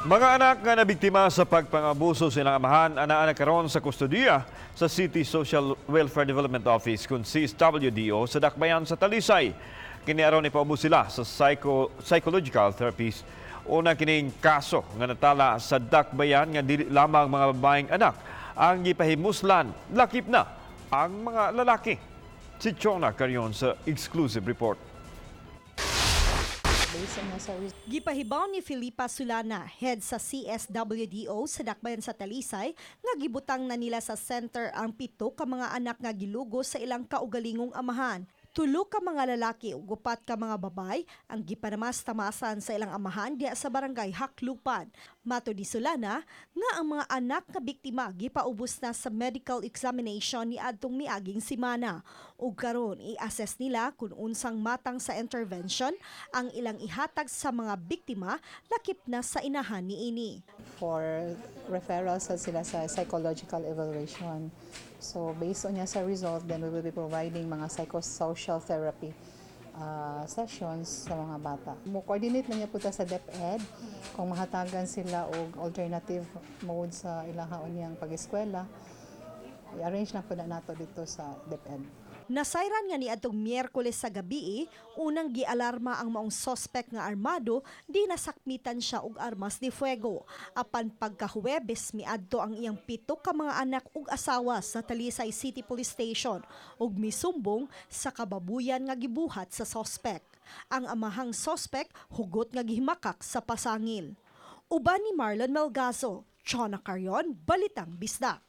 Mga anak nga nabiktima sa pagpangabuso sa ilang amahan anaa na karon sa kustodiya sa City Social Welfare Development Office kun CSWDO sa Dakbayan sa Talisay. Kini aron ipaubos sila sa psychological therapist. Una kining kaso nga natala sa Dakbayan nga dili lamang mga babaeng anak ang gipahimuslan, lakip na ang mga lalaki. Si Chona Carion sa exclusive report. Based on sa Gipahibaw ni Filipa Solana, head sa CSWDO sa Dakbayan sa Talisay, nga gibutang na nila sa center ang pito ka mga anak nga gilugos sa ilang kaugalingong amahan. Tulo ka mga lalaki ug upat ka mga babay ang gipanamas-tamasan sa ilang amahan diya sa Barangay Haklupan. Matod ni Solana nga ang mga anak nga biktima gipaubos na sa medical examination ni adtong miaging simana. Ug karon i-assess nila kung unsang matang sa intervention ang ilang ihatag sa mga biktima, lakip na sa inahan niini. For referrals sa sila sa psychological evaluation. So based on niya sa result, then we will be providing mga psychosocial therapy sessions sa mga bata. Mo coordinate na niya po ta sa DepEd kung mahatagan sila og alternative mode sa ilaha unyang pag-eskwela. I-arrange na po na nato dito sa DepEd. Nasayran nga niadtong Miyerkules sa gabi, unang gialarma ang maong sospek nga armado, di nasakmitan siya og armas de fuego. Apan pagka-Huwebes, miadto ang iyang pito ka mga anak ug asawa sa Talisay City Police Station ug misumbong sa kababuyan nga gibuhat sa sospek. Ang amahang sospek hugot nga gihimakak sa pasangil. Uban ni Marlon Melgazo, Chona Carion, Balitang Bisdak.